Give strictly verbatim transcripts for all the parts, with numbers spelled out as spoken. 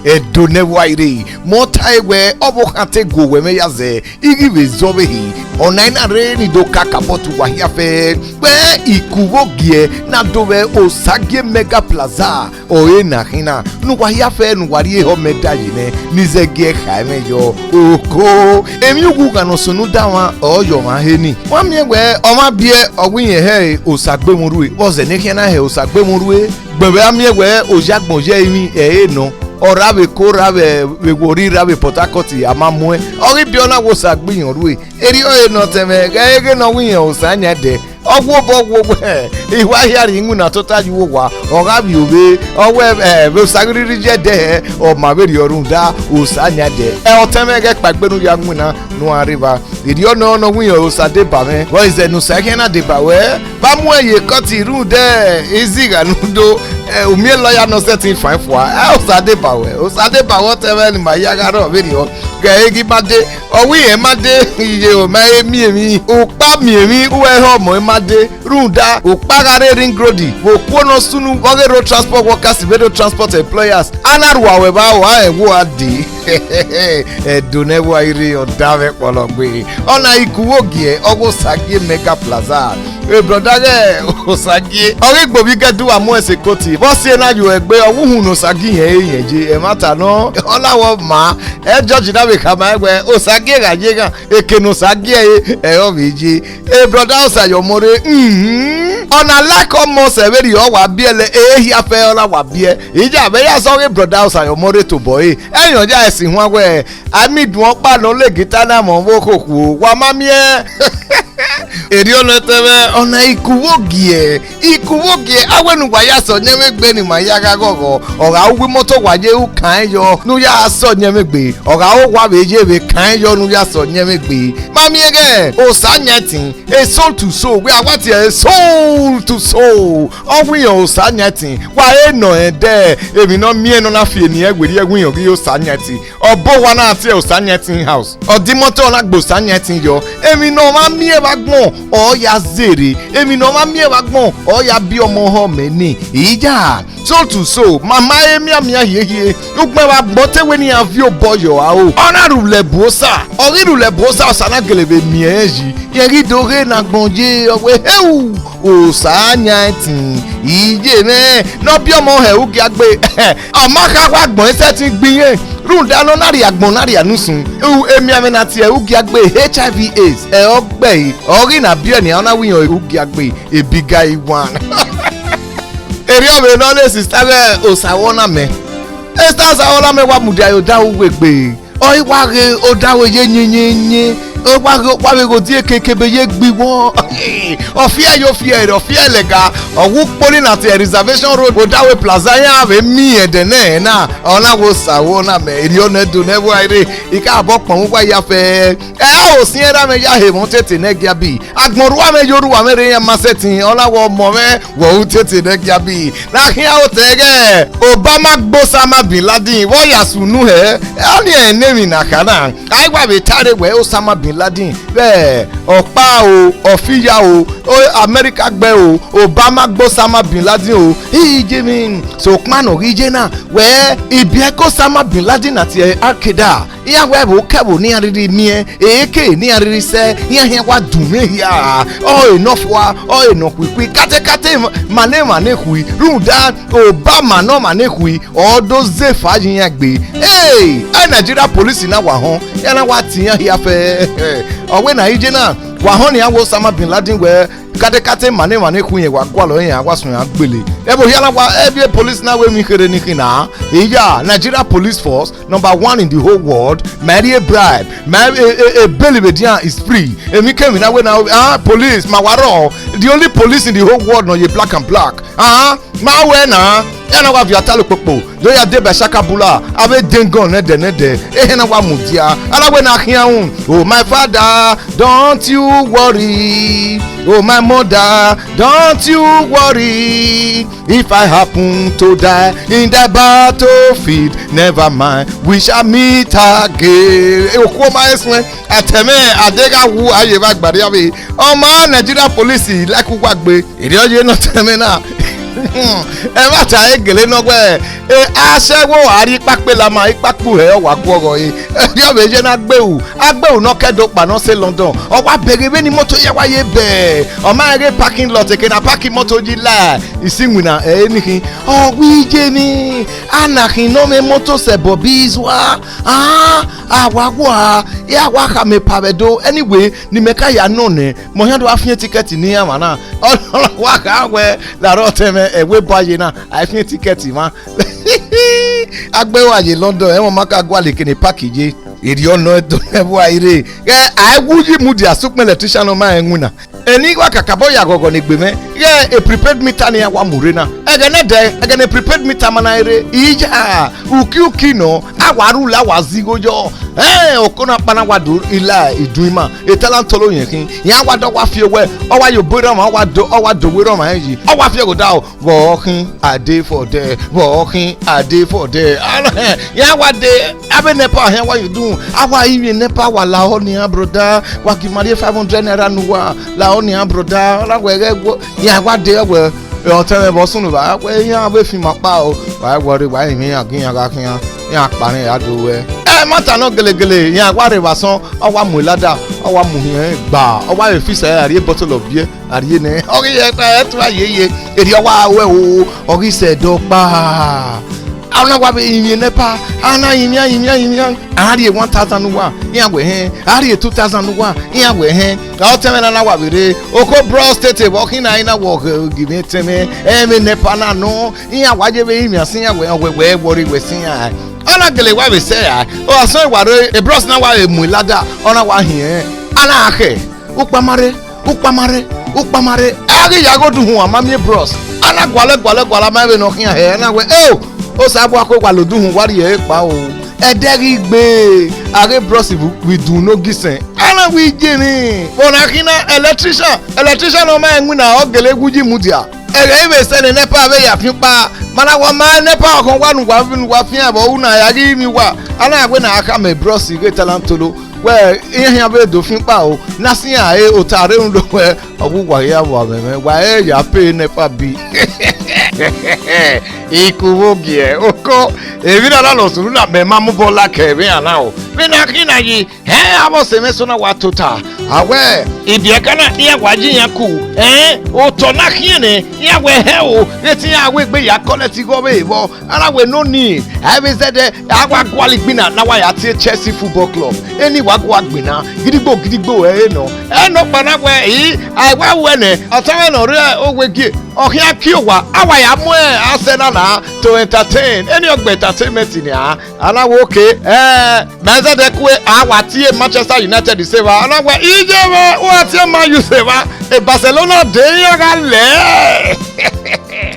Ẹdo ne ẹvbo a i rre, mẹ ọ tae wẹẹ ọvbokhan te gu owẹ mwẹ ya zẹ, I ghi vbe zẹ ọvbehe. Ọna i na rre ne I do kakabọ tu uwa hia fẹẹrẹ. Wẹ ikuvbo giẹ na do vbe Osagie Mega Plaza, ọre na khin na, ne uwa hia fẹẹrẹ ne uwa rhie ehọ mẹ da ye nẹ, ne I zẹgiẹ kha ẹmwẹ yọ. Oko, emwi ughughan ne ọ sunu da mwa, ọ yọ mwa he nii. Wa miẹn wẹẹ ọmwa biẹ ọ wẹ irẹn hẹ Osagbemwurue, vbọzẹ ne I khian na hẹ Osagbemwurue? Gbẹn vbe a miẹn wẹẹ oya agbọn ye ẹrinmwi ẹre nọ, ọ rra vbe Eko, rra vbe, vbe Warri, rra vbe Port Harcourt, a ma muẹn. Ọ ghi biẹ ọ na wẹ Osagbiyọn rue. Erriọ ẹre ne ọtẹn mwẹ, ghẹ ẹghẹ ne ọ wẹ irẹn Osa yan dẹ. Ọ wu obọ wo wẹ, I wa hia rhie iwinna tota ye uwu owa, ọ gha vbiẹ ovbe, ọ wẹ, ẹ, vbe Osa ghi rhirhi ye ẹdẹ hẹ, ọ ma vberriọ rhunmwuda Osa yan dẹ. Ẹ, ọtẹn mwẹ, ghẹ kpaegbe ne u ya winna ne u gha rre evba. Erriọ nọ ne ọ wẹ irẹn Osa deba mwẹ, vbe ọ zẹ ne Osa khian na deba wẹ, vbe a mu ẹn ye kọti rhunmwuda izigha ne u do, ẹ, u miẹn lọya ne ọ sẹtin fan fua, ẹ, Osa deba wẹ, Osa deba wẹ ọtẹn mwẹ ne ima ya gha rrọọ vberriọ, ghẹ ẹre ghi ma dee. Ọ wẹ irẹn ma dee, iye o, ma he miẹn emwi, ukpa miẹn emwi, uẹ hẹ ọmọ ma dee. Rhunmwuda, ukpa gha rre Ring Road, vbe okuo ne ọ sunu vbe ọghe Road Transport Workers vbe Road Transport Employers, a na rua ruẹ evba, ọ rẹn wo a dee. Ẹdo ne ẹvbo a i rre, ọ da mwẹ kpọlọ gbe. Ọna ikuvbo giẹ, ọ wẹ Osagie Mega Plaza. E brother ghẹ Osagie, ọ ghi gbe ovbi igẹdẹ uwa mu ẹse koti, vbe ọ si na yo ẹgbe, ọ wẹ uhunmwu ne Osagie irẹn he irẹn ye, ẹmwata nọ, ọ na wẹ ọ maa. Ẹ, George na vbe khama ẹn wẹẹ, Osagie gha ye eghan, eke ne Osagie ẹre, ẹ, ọ vbe ye. E brother Osa ye ọmọ rre, mhm. Ọna like ọmọ sẹ vberriọ, ọ wa biẹ lẹ, e hia fẹ ọ na wa biẹ. Iye a vbe ya zẹ ọghe brother Osa ye ọmọ rre tobọ ẹre, ẹyọn ya ẹse huan wẹẹ, a miẹn iduọn ọkpa ne ọ le guitar na mọ vbe okhokhuo, wa ma miẹn. Erriọ nọ ọtẹn mwẹ, ọna ikuvbo giẹ, ikuvbo giẹ, a wẹ ne uwa ya sẹ ọyẹnmwẹ egbe ne ima ya gha ghọghọ, ọ gha ru wẹ imọto wa ye ru kan yọ ne u ya sẹ ọyẹnmwẹ egbe, ọ gha ru wa vbe ye vbe kan yọ ne u ya sẹ ọyẹnmwẹ egbe. Ma miẹn ghẹ, Osa yan ẹtin, e soul to soul, wẹ a wa tie ẹre soul to soul, ọ wẹ irẹn Osa yan ẹtin, wa he nọ rẹn dẹ, emwi ne ọ miẹn ne ọ na fi eni ẹn werriẹ wẹ irẹn ghi Osa yan ẹtin. Ọbo wa na tie Osa yan ẹtin house. Ọ di imọto na gbe Osa yan ẹtin yọ. Emwi ne ọ ma miẹn vbe agbọn, ọ ya zere. Emwi ne ọ ma miẹn vbe agbọn, ọ ya biẹ ọmọ hẹ ọmọ ni. Iye a, soul to soul, ma ma he mianmian hiehie. Ugbẹn vbe agbọn te wẹ ne iran viọ obọ yọ a o. Ọ na rhulẹ bu Osa. Ọ ghi rhulẹ bu Osa, Osa na gele vbe miẹn ẹn yi. Rẹn ghi do ghe ne agbọn ye, ọ wẹẹ, heu! Osa yan ẹtin, iye mwẹ, ne ọ biẹ ọmọ hẹ ugiagbe. Ọ ma kha wa agbọn i sẹtin gbe irẹn, rhunmwuda ne ọ na rhie agbọn na rhia ne usun. U, emianmwẹ na tie ugiagbe HIV AIDS, ẹ, ọ gbe ẹre, ọ ghi na biẹ nian, ọ na wẹ irẹn ugiagbe, ebiga iwan. Erriọ vbe ne ọ le sista ghẹ Osa vbe ọ na mẹ. Esther Osa vbe ọ na mẹ wa mudia ye odaro uwu egbe. Ọ i wa ghe odaro ye yinnyinyin, ọ wa ghe, wa vbe ghe odieke kebe ye gbe iwọ. Ọ fiẹ ye ofiẹ rẹ, ọ fiẹ lẹga, ọ wu ukpo ni na tie Reservation Road, odaro Plaza, iran vbe miẹn ẹdẹ nẹ na, ọ na wẹ Osa vbe ọ na mẹ, erriọ nẹ do ne ẹvbo a i rre, I ka bọ kpọnmwẹ uwa ya fẹ. Ẹ, a ho siẹn ra mwẹ ya he mwẹ otete ne ẹgiabi. Agbọn rua mwẹ ye orhu uwa mwẹ rre, iran ma sẹtin, ọ na wẹ ọmọ mwẹ, wẹ otete ne ẹgiabi. Na khian otọ ẹghẹ, Obama gbe Osama bin Laden, vbe ọ ya sunu hẹ, ọnii ne emwi na kha na. A i wa vbe tare wẹ Osama bin Laden, vbe ọkpa o, ọfiya o, o, America gbe o, Obama gbe Osama bin Laden o. Iye emwi, sokpan ne ọ ghi ye na, wẹ ibiẹka Osama bin Laden na tie Al-Qaeda. Iran wẹ ẹvbo kẹvbo ne iran rhirhi miẹn, eke ne iran rhirhi sẹ, iran khian wa dunmwu hia. Ọ re nọ fua, ọ re nọ khuikhui, katekate ma ne emwa ne khui, rhunmwuda Obama ne ọmwa ne khui, ọ do zẹ efa ye iran gbe. Hey, ẹ Nigeria police na wa họn, iran na wa tie iran hia fẹ. Ọ wẹ ne a i je na, wa họn nian wẹ Osama bin Laden wẹ, katekate ma ne emwa ne khui, iran wa gualọ iran, wa suẹn iran gbele. Ẹvbo hia na wa, ẹvbo police na wẹ emwi kherhe ni khin na. Iya, Nigeria Police Force, number one in the whole world, ma rhie bribe, ma, e, e, e, bail vbe edian is free. Emwi kemwi na wẹ na, ah, police, ma wa rrọọ. The only police in the whole world nọ ye black and black. Ah, ma wẹ na, iran na wa viọ atalọ okpokpo, do ya deba shakabula, avbe dengon nẹdẹ nẹdẹ, ehẹn na wa mudia, a na wẹ na khian ru. Oh, my father, don't you worry. Oh, my mother, don't you worry. If I happen to die in the battlefield, never mind, we shall meet again. Okhuo ma he suẹn, atẹmwẹ adegha wu aye vbe agbariavbe. Ọma Nigeria police like uwa gbe. Erriọ ye ne ọtẹn mwẹ na. Hmm, ẹmwata ẹre gele nọ wẹẹ, e, aṣẹwo a rhie ikpakpe la ma, ikpakpe uhẹ ọ wa guọghọ ẹre. Erriọ vbe ye ne a gbe ru, a gbe ru ne ọ ke do kpa ne ọ sẹ London. Ọ wa bẹghe vbene imoto ya wa ye bẹẹ. Ọ ma rẹn ghe parking lot, eke ne a park imoto yi la, isi iwinna ẹre ni khin. Ọ wẹ iye ni, a na khin ne ọ mwẹ imoto sẹ Bobby's wa. Ah, a wa wa, a wa khama epa vbe Ẹdo. Anyway, ne imẹ ka ya nọ nẹ, mẹ ọ khian do gha fian tikẹti ne iran mwa na. Ọ wa kha wẹẹ, la rọ tẹmwẹ ẹvbo ebo aye na, a i fian tikẹti mwa. A gbe wa ye London, ẹmwẹ ma ka gualọ eke ne park ye. Erriọ nọ do nẹ vbe a i rre. Ghẹ a i wu yi mudia sẹ ukpọn electrician ne ọ ma rẹn winna. Eni wa kakabọ ya ghọghọ ne egbe mwẹ, ghẹ e prepaid meter ne iran wa mu rre na. Ẹghẹ ne ẹdẹ, ẹghẹ ne prepaid meter ma na rre, iya, uki uki nọ, a wa rhulẹ, a wa zẹ igho yọ. Ẹn, oko na kpa na wa do ila idun ima, etalantolo yẹn khin, iran wa dọ wa fi owẹ, ọ wa ye obọ erha ọmwa, ọ wa do, ọ wa do owẹ erha ọmwa rẹn yi, ọ wa fi ẹghoda o. Vbe ọ khin, I dey for there. Vbe ọ khin, I dey for there. Iran wa de, avbe nepa hẹn wa ye dun. A wa rinmwian nepa, wa lahọ nian, broda. Wa gi ima rhie five hundred naira ne uwa. Lahọ nian, broda. Ọ na wẹ ghẹ wo, iran wa de wẹ, e, ọtẹn mwẹ vbe ọ sunu vba. Wẹ iran vbe fin ima kpa o. Wa wẹ rre, wa rinmwian iran, gie iran gha khian. Iran kpa rẹn ya do wẹ. Ẹmwata nọ gelegele, iran wa rre vbe asọn, ọ wa mu lada, ọ wa mu hin gba, ọ wa vbe fix ẹre, a rhie bottle of beer. A rhie nẹ, ọ ghi ye ẹkpa ẹtu a yeye, erriọ wa ruẹ o, ọ ghi sẹ ẹdẹ ọkpa. A na wa vbe rinmwian nepa, a na rinmwian, rinmwian, rinmwian, a rhie one thousand ne uwa, iran wẹ hẹn, a rhie two thousand ne uwa, iran wẹ hẹn. Ọtẹn mwẹ na na wa vbe rre, oko Bros Tete vbe ọ khin na, I na wẹ ọ ghi mwẹ etẹn mwẹ, ẹmwẹ nepa na nọ, iran wa ye vbe rinmwian sẹ iran wẹ, ọ wẹ wẹ wọ rre wẹ sẹ iran. Ọ na gele wa vbe sẹ ra, ọ asọn wa rre, e Bros na wa vbe mu lada, ọ na wa hiẹn, a na khẹ. Ukpama rre, ukpama rre, ukpama rre. A ghi ya gho duhun, a ma miẹn Bros. A na gualọ, gualọ, gualọ, a ma vbene ọ khian hẹ, a na wẹ, "Eo, Osagbua kue wa lo duhun, wa rhie ẹre kpa o." Ẹdẹ ghi gbe, a ghe Bros vbe, vbe idun ne ogisẹn. A na wẹ iye ni, vbe ọna khin na, electrician, electrician ne ọ ma rẹn winna, ọ gele wu yi mudia. Ẹghẹ i vbe sẹ ne nepa vbe ya fian ukpa, ma na wa ma nepa ọkhọn wa ne uwa, ne uwa fian vbe ọ ru na, ya ghi rinmwian uwa. A na wẹ ne a khama Bros ghe talantolo. Wẹ, iran khian vbe do fian ukpa o, ne a si iran re, ota rre rhunmwuda wẹ, ọ vbe uwa hia vbe amwẹ mwẹ, wa re ya pay nepa bill. Ikuvbo gie, oko, emwi na na lọ sunu na, mẹ ma mu obọ la kẹ vbe iran na o. Vbene a khin na yi, hẹ, avbe ọse mwẹ eso na wa tota. A wẹ, ibiẹka na, iran wa ye iran ku, ẹn, otọ na khian nẹ, iran wẹ hẹ o, vbe te iran wẹ egbe ya collect igho vbe vbọ. A na wẹ no need, a i vbe zẹdẹ, a wa gualọ igbinna ne a wa ya tie Chelsea Football Club. Eni wa gua gbinna, gidigbo gidigbo ẹre nọ. Ẹnọkpa na wẹ, I, a i wa ru ẹnẹ, ọtẹn mwẹ ne ọ rre owegie, ọ khian kie owa, a wa ya mu Arsenal na to entertain. Eni ọ gbe entertainment nian. A na wẹ, okay, eh, mẹ zẹdẹ kue, a wa tie Manchester United sẹ evba. A na wẹ, iye mwẹ, u a tie Man U sẹ evba. E Barcelona de iran gha lẹ.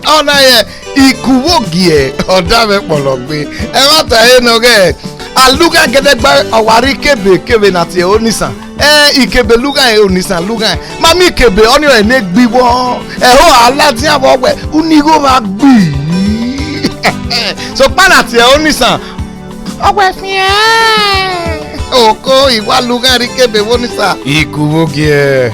Ọ na yẹ, ikuvbo gie, ọ da mwẹ kpọlọ gbe. Ẹmwata ẹre nọ ghẹ, a lughan gẹdẹgba, ọ wa rre ikebe, ikebe na tie Onisan. Ẹ, ikebe lughan, Onisan lughan. Ma miẹn ikebe, ọnii ọre ne egbe iwọ. Ẹho a ladian vbe ọ wẹ, unu igho vba gbi. Sokpan na tie Onisan. Ọ wẹ fian. Oko, I wa lughan rre ikebe vbe Onisan. Ikuvbo gie,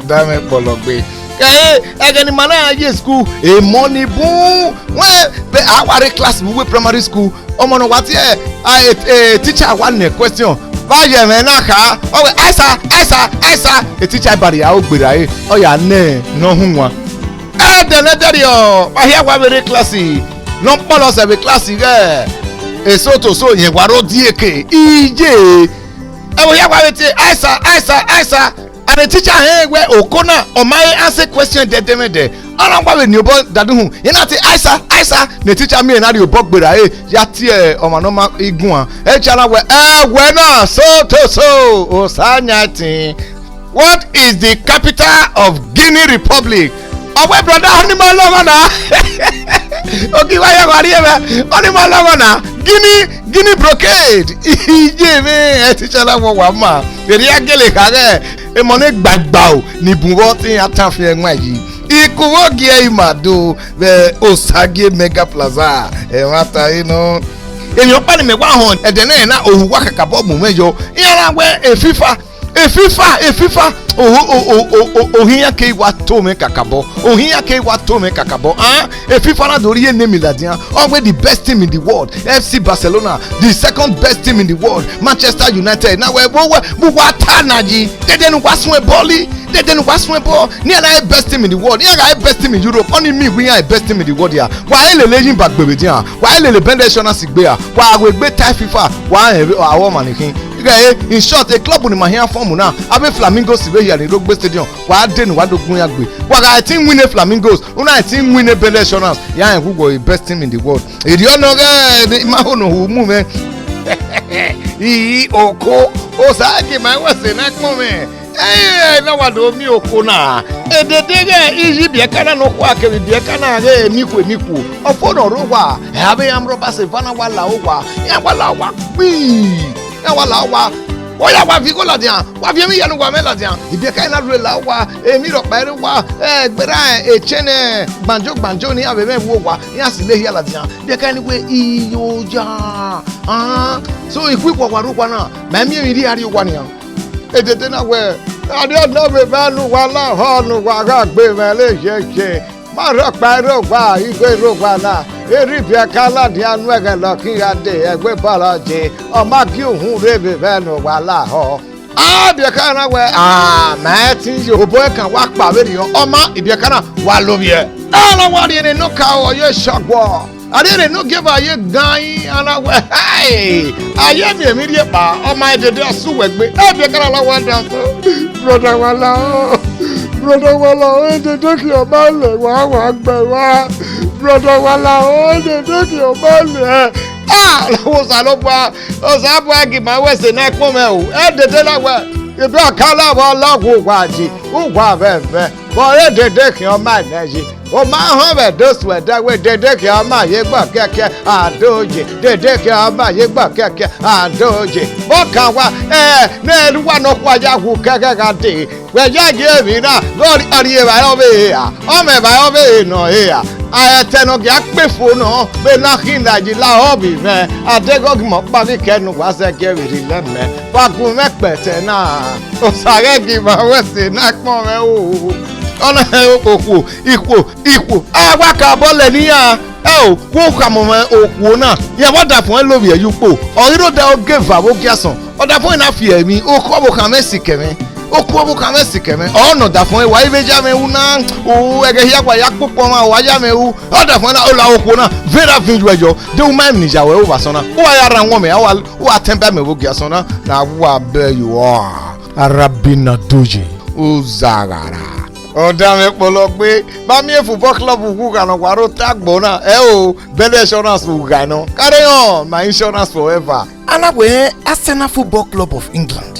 da mwẹ kpọlọ gbe. Ẹ, ẹghẹ ne ima na ye school, emọ ni bun. Wẹ, vbe a wa rre class vbe uwu primary school. Ọmọ ne ọ wa tie, a, e, e, teacher wa nẹ question. Vbe a ye ẹmwẹ na kha? Ọ wẹ, "Aisa, Aisa, Aisa." E teacher ba rhie aro gberra ẹre, ọ ya nẹ ne ọ hunwan. Ẹdẹ ne ẹdẹrriọ, wa hia wa vbe rre class, ne ọ kpọlọ sẹ vbe class ighẹ eso to so yẹn wa ro die ke. Iye, ẹvbo hia wa vbe tie, "Aisa, Aisa, Aisa." And the teacher hẹn wẹ oko na, ọ ma he answer question dẹdẹmwẹdẹ. Ọ na wa vbe ni obọ dadu hun, yẹn na tie, "Aisa, Aisa." Ne teacher miẹn na rhie obọ gberra ẹre, ya tie ọmwa ne ọ ma iguan. Teacher na wẹ, "Ẹ wẹ na, so to so, Osa yan ẹtin. What is the capital of Guinea Republic?" Ọ wẹ, "Brother, ọni ma lọghọ na." Ogi wa ya gha rrie mwẹ, "Ọni ma lọghọ na. Guinea, Guinea brocade." Iye mwẹ, ẹ teacher na wọ wa ma. Erriọ a gele kha ghẹ, emọ ne gbagbao ni bun vbọ te iran tan fian ẹwaẹn yi. Ikuvbo gie ima do vbe Osagie Mega Plaza, ẹmwata ẹre nọ. Emwi ọkpa ne imẹ wa họn ẹdẹ nẹ na, ohu wa kakabọ mu mwẹ yọ. Iran na wẹ e FIFA, E FIFA, e FIFA, ohian ke wa to mwẹ kakabọ, ohian ke wa to mwẹ kakabọ. Ah, e FIFA na do rhie name ladian, ọ wẹ the best team in the world, F C Barcelona, the second best team in the world, Manchester United. Na wẹ vbe uwa ta na yi, dede ne uwa suẹn bọl, dede ne uwa suẹn bọl, ne iran na re best team in the world, iran gha re best team in Europe, ọni mean wẹ iran re best team in the world ya. Wa i lele yin ba gbe vbe dia, wa i lele Bender Insurance gbe a, wa wẹ egbe ta FIFA, wa rẹn avbe ọmwa ni khin. Ighẹ, in short, e club ni ma hian form na, avbe Flamingos vbe hia ni Rugby Stadium, wa dee ne uwa do gun iran gbe. Wa gha team win Flamingos, u na team win Bender Insurance, ya rẹn wẹ uwẹ best team in the world. Erriọ nọ ghẹ, ima ho ne u mu mwẹ. Ii, oko, Osa ghi ma wẹ ẹse na kpọnmwẹ. Ẹ na wa do miẹn oko na. Edede ghẹ iye ibiẹka na nọkhua kevbe ibiẹka na ghe enikhue enikhue. Ọ fo ne ọ rre owa, ẹ, avbe armed robbers eva na wa la owa, iran wa la owa kpii, iran wa la owa. Ọ ya wa viọ igho ladian, wa viọ emwi hia ne uwa mwẹ ladian. Ibiẹka na rre la owa, emwi rhọkpa i rre owa, ẹ, gberra echẹn ne gbanjo gbanjo ne iran vbe mwẹ vbe owa, iran si lehia ladian. Ibiẹka ni wẹ, iyo ya, ah, so ikhuikhuo wa rre owa na, ma i miẹn emwi rhie a rrie owa nian. Edede na wẹ, arriọ nọ vbe evba ne uwa la họ ne uwa gha gbe mwẹ lele yeye. Ma rhọkpa i rre owa, igho i rre owa na, erha ibiẹka ladian nu ẹghẹ lọkhin gha dee, ẹgbẹe bọlọ je, ọ ma gie uhunmwu rre vbe evba ne uwa la họ. A, ibiẹka na wẹ, a, ma ẹtin ye obọ ẹkan wa kpa vberriọ, ọ ma ibiẹka na wa lovbiẹ. A na wa rhie ne nọka ọ ye shọguọ. A rhie ne ogieva ye gan, a na wẹ, hai, a ye miẹn emwi rhie kpa, ọ ma edede ọ sẹ uwẹ gbe. Ibiẹka na la owa dan so. Brother wa la ọ, brother wa la ọ, edede khian ọ ma lẹ wa, wa gbe wa. Brother wa la ọ, edede khian ọ ma lẹ. A, Osanobua, Osanobua ghi ma wẹ ẹse na kpọnmwẹ o. Edede na wẹ, ibiẹka la vbe ọ la uwa yi, uwa vbe ẹvẹn. Vbe ọ re dede khian ọ ma nẹ yi? Ọ ma họn vbe Ẹdo suẹdẹ wẹ dede khian ọ ma ye gbọ kẹkẹ, a do ye, dede khian ọ ma ye gbọ kẹkẹ, a do ye. Vbe ọ kan wa, ẹ, ne erha uwa nọkhua ya wu kẹkẹ gha dee, wẹ ya ye emwi na, vbe ọ rri evbare ọvbehe ra? Ọ mwẹ evbare ọvbehe nọ re ra? A, ẹtẹ ne ọ gia kpe fo nọ, vbe na khin na yi la ọ vbe mwẹ, a deghẹ ọ ghi ma ọkpa ghi kẹ ne uwa zẹgiẹ vbe rhie lẹ mẹ, wa gu mwẹ kpẹtẹ na. Osa ghẹ ghi ma wẹ ẹse na kpọnmwẹ o. Ọna okhuo, ikhuo, ikhuo. A wa ka obọ lẹ ne iran. Ẹ o, wo khama mwẹ okhuo na. Iran wa da fuẹn lovbiẹ ye ukpo. Ọ ghi rre odẹ oge eva vbe ogiasọn. Ọdafẹn na fi ẹre emwi, okhuo ọvbokhan mwẹ sikẹ mwẹ. Okhuo ọvbokhan mwẹ sikẹ mwẹ. Ọ nọ ọdafẹn wa i vbe ya mwẹ ru na. O, ẹghẹ hia wa ya kpokpọ ọmwa, wa ya mwẹ ru. Ọdafẹn na, o la okhuo na. Vbe ra vin yuẹ yọ. De u ma emwi ne I ya ruẹ vbe asọn na. U wa ya rhan wọn mẹ, a wa, u wa tẹn ba mẹ vbe ogiasọn na. Na wa bẹ yo. Arabina doye. U zaghara. Ọ da mwẹ kpọlọ gbe, ma miẹn football club ughugha ne ọ wa rre otọ agbọn na, ẹ o, Bender Insurance ugha nọ. Carry on, my insurance forever. A na wẹ Arsenal Football Club of England,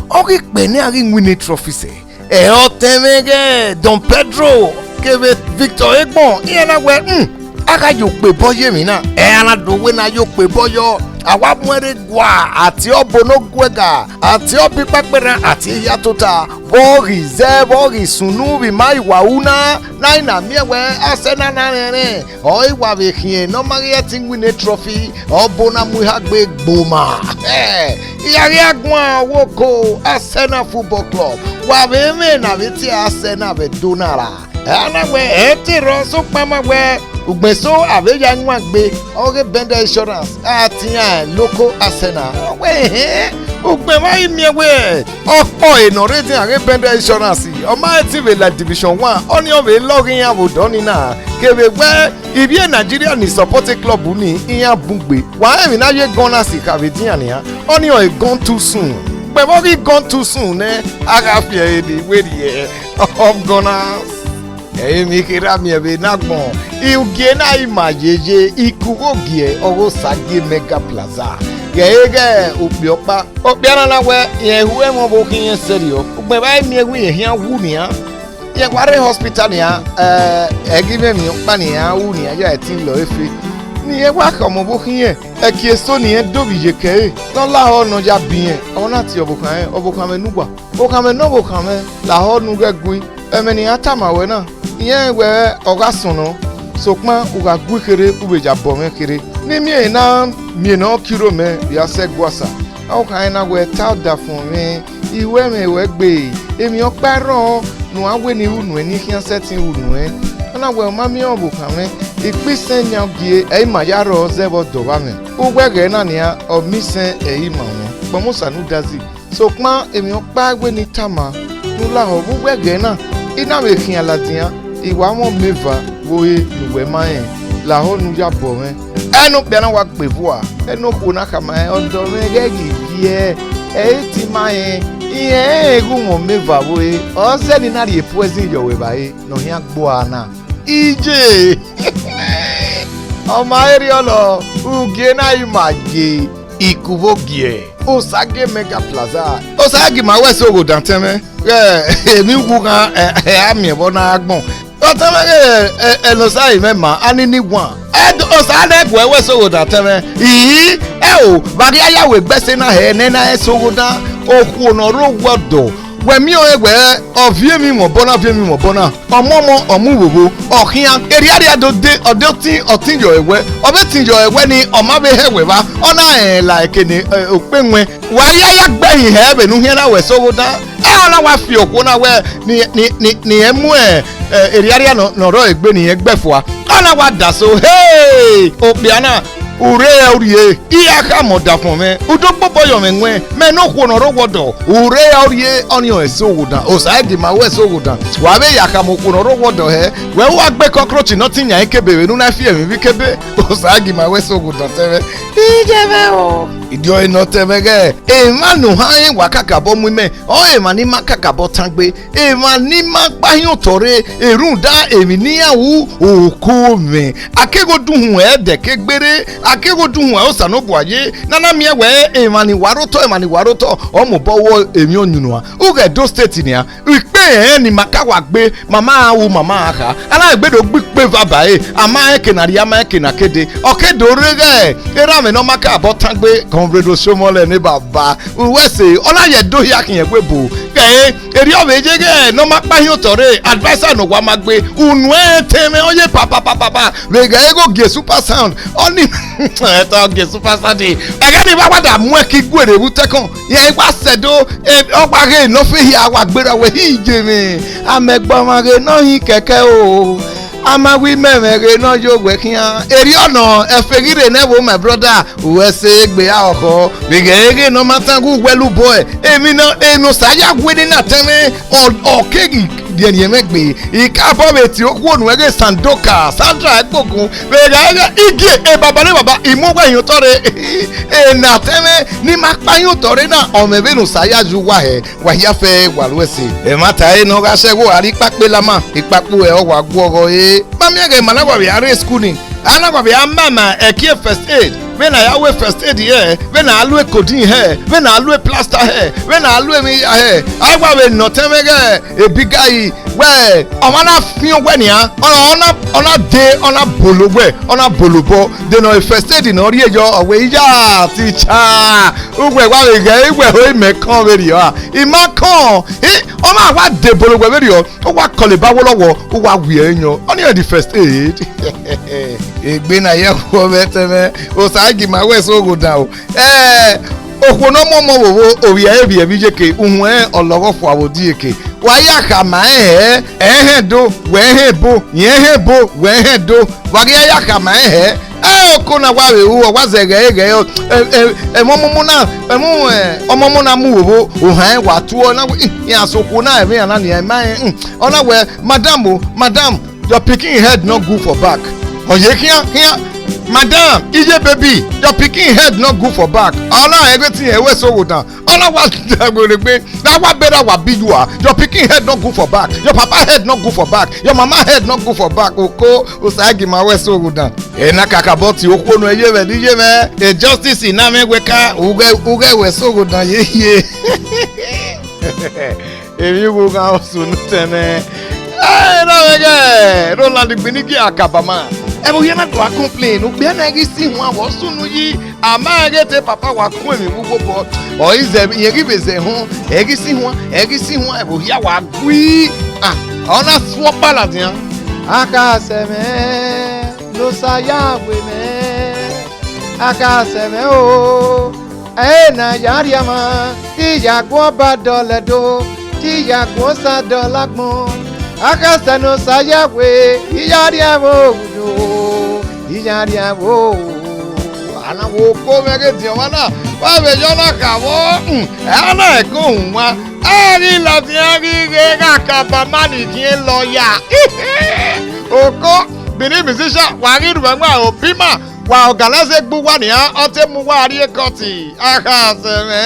ọ ghi kpẹ ne a ghi win trophy sẹ, ẹ, ọ tẹn mwẹ ighẹ Don Pedro kevbe Victor Egbon, iran na wẹ, hmm, a gha ye okpebọ ye emwi na, ẹ, a na do wẹ ne a ye okpebọ yọ, a wa mu ẹn rre gua, a tie ọbo ne oguẹga, a tie ọbo ikpakperhan, a tie ehia tota, vbe ọ ghi zẹ, vbe ọ ghi sunu, vbe ima i wa ru na, ne a i na miẹn wẹ Arsenal na rẹnrẹn, ọ i wa vbe khian ne ọ ma ghi ẹtin win trophy, ọbo na mu iha gbe gboma. Ẹ, I gha ghi a guan ọvbokhan Arsenal Football Club, wa vbe mwẹ ne a vbe tie Arsenal vbe Ẹdo na ra. Ẹ na wẹ ẹ te rrọọ sokpan ma wẹ ugbẹn eso a vbe ya iwan gbe, ọghe Bender Insurance a tian local Arsenal. Ọ wẹ, ẹhẹn, ugbẹn mwa i miẹn wẹ ọkpọ e ne ọ rre edian ghe Bender Insurance, ọ ma ẹtin vbe la Division One, ọnii ọ vbe lọghe iran vbe odọ nii na, kevbe wẹ ivbi e Nigeria ni support club ni iran bun gbe. Wa rẹn emwi ne a ye Gunners kha vbe edian nian, ọnii ọre Gone Too Soon. Ugbẹn vbe ọ ghi Gone Too Soon nẹ, a gha fi ẹre ne werriẹ, ọ Gunners. Ẹ i mwẹ kherha miẹn vbe ne agbọn, ugie na i ma yeye, ikugho gie ọghe Osagie Mega Plaza, ghẹ i ghẹ okpia ọkpa. Okpia na na wẹ, rẹn hu ẹmwẹ ọvbokhan irẹn sẹrriọ, ugbẹn vbe a i miẹn wẹ irẹn khian wu nian, rẹn wa rre hospital nian, ẹ, ẹghẹ imẹ emwi ọkpa ne iran ru nian ya ẹtin lọ efe, ne irẹn wa khẹ ọmọ ọvbokhan irẹn, ẹki eso ne irẹn do vbe iyeke ẹre, ne ọ lahọ ne ọ ya biẹ irẹn, ọ na tie ọvbokhan irẹn, ọvbokhan mwẹ ne uwa. Okhanmwẹ ne ọvbokhanmwẹ, lahọ ne u ghẹ gui. Ẹmwẹ ne iran tama ruẹ na, irẹn wẹ ọ gha sọnnọ, sokpan u gha gui kherhe, u vbe ya bọ mwẹ kherhe. Ne I miẹn ehe na miẹn ne ọ kiro mẹ vbe a sẹ ẹguae Osa. Okhanmwẹ na wẹ ta ọdafẹn mwẹ, I ru ẹmwẹ ruẹ gbe, emwi ọkpa i rrọọ ne uan wẹ ne I ru nuẹn ne I khian sẹtin ru nuẹn. Ọ na wẹ u ma miẹn ọvbokhan mwẹ, ikpẹ isẹn yan gie ẹ i ma ya rrọọ zẹ vbe ọdọ vbe amwẹ. Uwu ẹghẹ na nian, ọ miẹn isẹn ẹ i ma mwẹ, kpọnmwẹ Osanudazi. Sokpan emwi ọkpa wẹ ne I tama ne u lahọ vbe uwu ẹghẹ na, I na vbe khian ladian, I wa mwẹ ọmọ eva vbe ore ne uwẹ ma rẹn, lahọ ne u ya bọ mwẹ. Ẹnokpia na wa gbe vua, ẹnokhuo na khama rẹn, ọdọ mwẹ ghẹ ghi viẹ, ẹ i te ima rẹn, irẹn rẹn ghe uwẹ ọmọ eva vbe ore, ọ zẹ ne I na rhie poison yọ ruẹ evbare ne ọ khian gbe ua na. Iye! Ọ ma erriọ nọ, ugie na i ma ye, ikuvbo gie, Osage Mega Plaza. Osa ghi ma wẹ ẹse ogho dan tẹn mwẹ. Ghẹ emwi wu ghan, ẹ, ẹ, a miẹn vbọ na agbọn. Ọ tama ghe, ẹ, ẹ, ne Osa i mwẹ ma, a ni ni wan. Ẹ, Osa nẹ guẹ wẹ ẹse ogho dan tẹn mwẹ. Ii, ẹ o, vbe a ghi ya wẹ egbe ẹse na hẹ nẹ na ẹse ogho dan, okhuo ne ọ rre owa ọdọ, wẹ miẹn ọnrẹn wẹ, ọ viọ emwi mwẹ obọ na, viọ emwi mwẹ obọ na, ọ mu ọmọ, ọ mu uvhobho, ọ khian, erriarria do de, ọ do tin, ọ tin yọ ẹwẹ, ọ vbe tin yọ ẹwẹ ni, ọ ma vbe hẹ wẹ evba, ọ na rẹn la eke ne, ẹ, okpe wẹn. Wa ya ya gbe ẹhin hẹ vbene u khian na wẹ ẹse ogho dan. Ẹ, ọ na wa fi okhuo na wẹ ni, ni, ni, ni ẹ mu, ẹ, ẹ, erriarria nọ, nọ rrọọ egbe ne irẹn gbe fua. Ọ na wa da so, hey! Okpia na, u rre ẹ u rrie, I ra khama ọdafọn mwẹ, u do gbobọ yọ mwẹ wẹn, mẹ ne okhuo ne ọ rre owa ọdọ, u rre ẹ u rrie, ọnii ọ ẹse ogho dan, Osa i ghi ma wẹ ẹse ogho dan. Wa vbe ya khama okhuo ne ọ rre owa ọdọ hẹ, wẹ u wa gbe cockroach ne ọ tin yan ikebe vbene u na fi ẹmwẹ ivbi ikebe, Osa i ghi ma wẹ ẹse ogho dan tẹn mwẹ. Iye mwẹ o. Idiọ ẹre ne ọ tẹn mwẹ ghẹ, emwa ne u hama rẹn wa kakabọ mu imẹ, ọ emwa ne I ma kakabọ tangbe, emwa ne I ma kpa hin otọ rre, rhunmwuda emwi ne iran ru, oko mwẹ. A kegho dunmwu ẹdẹ ke gberra, a kegho dunmwu Osanobua ye, ne a na miẹn wẹ emwa ni wa rre otọ, emwa ni wa rre otọ, ọ mobọ wẹ emwi ọyunnuan. Ughẹ Edo State nian, ikpe ẹnrẹn ni ma ka wa gbe, ma ma ru, ma ma kha. A na egbe do gbe ikpe eva ba ẹre, a ma rẹn eke ne a rhie, a ma rẹn eke ne a ke dee. Ọ ke do rre ghẹ erha mwẹ ne ọ ma kakabọ tangbe, Comrade Oshiomhole ne baba. Uwẹ ẹse, ọ na ye do hia khian ẹvbo ebo. Ghẹ, erriọ vbe ye ghẹ ne ọ ma kpa hin otọ rre, adviser ne ọ wa ma gbe, unu ẹnrẹn tẹn mwẹ, ọ ye papapapapa, vbe ghẹ igho gie super sound, ọnii, ẹta gie super sound, ẹghẹ ni vbe a wa da mu ẹki guerre vbe utẹkọn, iran i wa sẹ do, ẹ, ọ wa ghe ne ọ fe hia wa gberra wẹ, hi ye mwẹ, a ma gbe ọmwa ghe ne ọ hin kẹkẹ o. A ma wẹ imẹ mwẹ ghe ne ọ ye owẹ khian. Erriọ nọ, ẹfe ghi rre nẹ vbo, my brother, uwẹ ẹse egbe a ọkhọ. Vbe ghẹ ghe ne ọ ma tan ghe uwẹ lu bọe. Emwi ne, emwi ne Osa ya wẹ ne na tẹn mwẹ, ọ, ọ keghi rhiẹnrhiẹn mwẹ gbe. I ka bọ vbe tie okhuo nuẹn ghe Sandoka, Sandra Egbogun. Vbe ghẹ ghe igie, e baba ne baba, I mu owẹ hin otọ rre. E na tẹn mwẹ, ne I ma kpa hin otọ rre na, ọ mwẹ vbene Osa ya yu uwa hẹ. Wa hia fẹ wa ru ẹse. Ẹmwata ẹre ne ọ gha sẹ ẹvbo a rre ikpakpe lama, ikpakpo ẹre ọ wa guọghọ re. Ma miẹn ghẹ ma na wa vbe a rre school ni, a na wa vbe a mama ẹki first aid, vbene a ya ru first aid hẹ, vbene a lu codeine hẹ, vbene a lu plaster hẹ, vbene a lu emwi hia hẹ, a wa vbe nọ tẹn mwẹ ghẹ ebigai wẹ ọmwa na fian owẹ nian, ọ na, ọ na, ọ na de, ọ na bolo wẹ, ọ na bolo obọ, de nọ first aid ne ọ rhie yọ, ọ wẹ iya teacher, uwẹ wa vbe ghẹ, uwẹ ho imẹ kọn vberriọ a, I ma kọn, I, ọ ma wa de bolo wẹ vberriọ, ọ wa kọlọ eba wọlọwọ, ọ wa wiẹ ẹre yọ, ọnii the first aid. Egbe na ye ẹkhuọ vbe ẹtẹ mwẹ, Osa i ghi ma wẹ ẹse ogho dan o. Ẹ, okhuo ne ọ mu ọmọ vbe ovbi ẹre vbiẹ vbe iyeke, uhunmwu ẹre ọ lọghọ fua vbe odieke. Wa ya khama ẹn hẹ, ẹn hẹn do, wẹ hẹn ebo, irẹn hẹn ebo, wẹ hẹn do. Wa ghi ya khama ẹn hẹ, ẹ, oko na wa vbe ru, ọ wa zẹ ghẹ ghẹ, ẹ, ẹ, ẹmwẹ ọmọmọ na, ẹmwẹ, ẹ, ọmọmọ na mu vbe ovbo, ohan ẹn wa tuọ, na wẹ, "Hmm, iran sokhuo na, ẹmwẹ iran na nian, ma rẹn, hmm." Ọ na wẹ, "Madam o, madam, your pikin head no good for back." Ọ ye khian, khian, "Madam, iye baby, your pikin head no good for back." Ọ na rẹn ghe te irẹn wẹ ẹse ogho dan. Ọ na wa dagbe regbe, na wa bẹrẹ wa bi you are. "Your pikin head no good for back. Your papa head no good for back. Your mama head no good for back." Oko, Osa i ghi ma wẹ ẹse ogho dan. Ena kakabọ tie okhuo nuẹn ye vbe ẹdẹ iye mwẹ. E justice na mwẹ wẹ ka, ughẹ, ughẹ wẹ ẹse ogho dan ye ye. Emwi wu gha sunu tẹn mwẹ. Ẹ, na vbe ghẹ, Roland Gbinigi Akabama. Ẹvbo hia na do a complain, okpia na ghi si huan vbe ọ sunu yi. A ma rẹn ghe te papa wa kun emwi vbe uwu obọ. Ọ i zẹ, irẹn ghi vbe zẹ họn, ẹ ghi si huan, ẹ ghi si huan, ẹvbo hia wa gui. Ah, ọ na suọ ọkpa ladian. A ka sẹ mwẹ, ne Osa ya we mwẹ. A ka sẹ mwẹ o, Ẹ na ya rhie mwa, I ya guan ọba dọlọ Ẹdo, te I ya guan Osa dọlọ agbọn. Akhasẹ ne Osa ya we, I ya rhie vbe ohudo, I ya rhie vbe ohu. Ana wo ko mwẹ ghe ediọn mwa na, wa vbe yọ na kha vbọ, hmm, ẹ na ẹko uhunmwu. Ẹ ghi ladian ghi ghe gha ka ba ma ni khian lọya. Oko, Benin musician, wa ghi rhie mwẹ obi ma, wa organize egbe uwa nian, ọ te mu uwa rrie court. Akhasẹ mwẹ.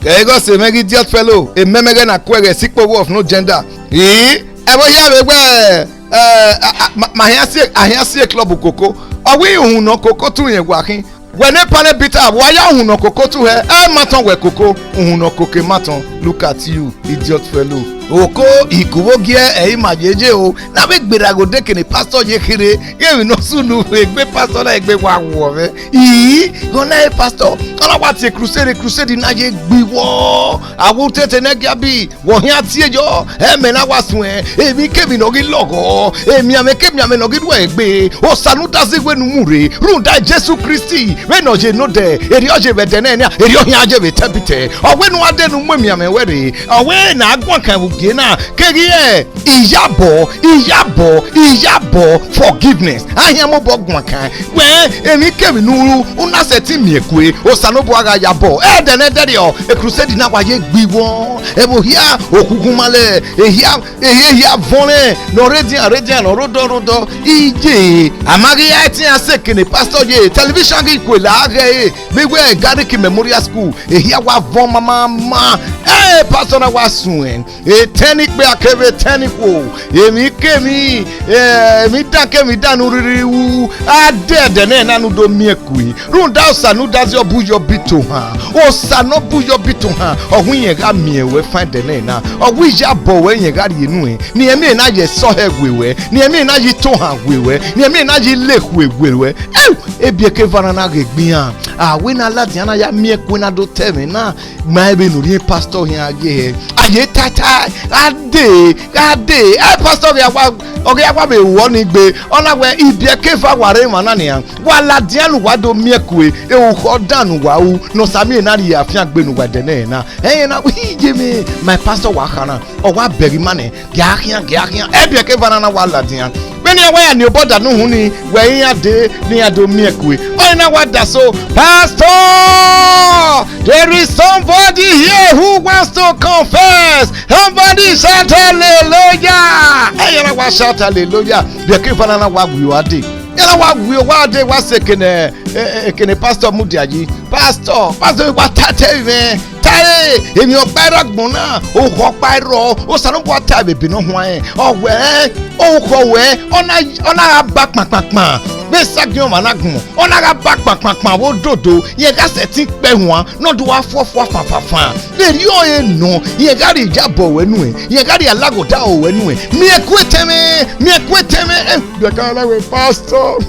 Kẹ igho sẹ mwẹ ghi idiot fellow, emẹmẹghẹ na kuẹghẹ sikpoghu of no gender. Ii, ẹvbo hia vbe wẹ, ẹ, a, a, ma, ma hian si, a hian si club koko. Ọ wẹ uhunmwu ne koko tu rẹn wa khin. Wẹ ne panel beater, wa ya uhunmwu ne koko tu hẹ, ẹ ma tọn wẹ koko, uhunmwu ne koko ma tọn. Look at you, idiot fellow. Oko, ikuvbo giẹ ẹ i ma yeye o, na vbe gberra ghe odẹ kene pastor ye kherhe, ghe emwi ne ọ sunu egbe pastor na egbe wa wọ mwẹ. Ii, ghe ọna e pastor, ọ na wa tie crusade, crusade na ye gbe iwọ, a wo tete ne giabi, wọ hian tie yọ, ẹmwẹ na wa suẹn, emwi kemwi ne ọ ghi lọghọ, emianmwẹ kemianmwẹ ne ọ ghi rhuẹ egbe, Osa ne u da zẹ iwe ne u mu rre, rhunmwuda Jesu Kristi, vbene ọ ye nodẹ, erriọ ọ ye vbe ẹdẹ nẹ nian, erriọ ọ khian ye vbe etẹbitẹ, ọ wẹ ne u gha dee ne u mu emianmwẹ wẹ rre, ọ wẹ ne a guan kan vbe ugie na, keghi re iyabọ, iyabọ, iyabọ, forgiveness. A hian mobọ guan kan. Wẹ, emwi kemwi ne u, u na sẹtin miẹn kue, Osanobua gha ya bọ. Ẹdẹ ne ẹdẹrriọ, e crusade na wa ye gbi wọ. Ẹvbo hia, okhukhun ma lẹ, ehia, ehe hia vọnrẹn, ne ọ rre edian, rre edian, ne ọ rre odọ, rre odọ. Iye, a ma ghi ra ẹtin a sẹ ekene pastor ye, television ghi kue la ghẹ ẹre, vbe iwẹ Garrick Memorial School, ehia wa vọn mamama. Ẹ, pastor na wa suẹn. Etẹn ni ikpia kevbe etẹn ni ikhuo, emwi kemwi, eh, emwi dan kemwi dan ne u rhirhi ru, a dee ẹdẹ nẹ na ne u do miẹn kue. Rhunmwuda Osa ne u da zẹ ọ bu yọ bi tohan. Osa ne ọ bu yọ bi tohan, ọ wẹ irẹn gha miẹn ruẹ fan ẹdẹ nẹ na. Ọ wẹ iyabọ ruẹ irẹn gha rhie nuẹn. Ne irẹn miẹn na ye ẹsọhẹ we ruẹ. Ne irẹn miẹn na ye itohan we ruẹ. Ne irẹn miẹn na ye ilekhue we ruẹ. Ẹu! Ebiẹkẹ eva na na ghe egbe iran. A wẹ ne a ladian na ya miẹn kue na do ta ẹmwẹ na. Ma vbene orhiọn pastor khian ghe hẹ. A ye tae tae, gha dee, gha dee. Ẹ, pastor ọ ghi a wa, ọ ghi a wa vbe ru ọnii gbe. Ọ na wẹ ibiẹka eva wa rre emwa na nian. Wa ladian ne uwa do miẹn kue, erukhọ dan ne uwa ru, ne Osa miẹn na rhie afiangbe ne uwa ẹdẹ nẹ na. Ẹyẹn na, iye mwẹ, my pastor wa kha na, ọ wa bẹghe ima nẹ. Gia khian, gia khian, ibiẹka eva na na wa ladian. Vbene iran wa ya ni obọ da ne uhunmwu ni, wẹ iran dee ne iran do miẹn kue. Ọnii na wa da so, Pastor, there is somebody here who wants to confess. Somebody shout hallelujah. Ẹ, iran na wa shout hallelujah. Ibiẹka eva na na wa wi owa dee. Iran na wa wi owa dee, wa sẹ ekene, e, e, ekene pastor mudia yi. Pastor, pastor, wa ta ẹre mwẹ. Tae, emwi ọkpa i rre agbọn na, oghẹ ọkpa i rrọọ, Osanobua tae vbe ebe ne ọ huanrẹn. Ọ wẹẹ, oghẹ wẹ, ọ na, ọ na gha ba kpankpankpan vbe esagiẹn ọmwa na agbọn, ọ na gha ba kpankpankpan vbe ododo, rẹn gha sẹtin kpẹ huan, ne ọ do wa fuọfua fanfanfan. Vberriọ ẹre nọ, rẹn gha rhie iyabọ ruẹ nuẹn, rẹn gha rhie alaghodaro ruẹ nuẹn. Miẹn kue etẹn mwẹ, miẹn kue etẹn mwẹ. Ẹ, ibiẹka na wẹ, Pastor,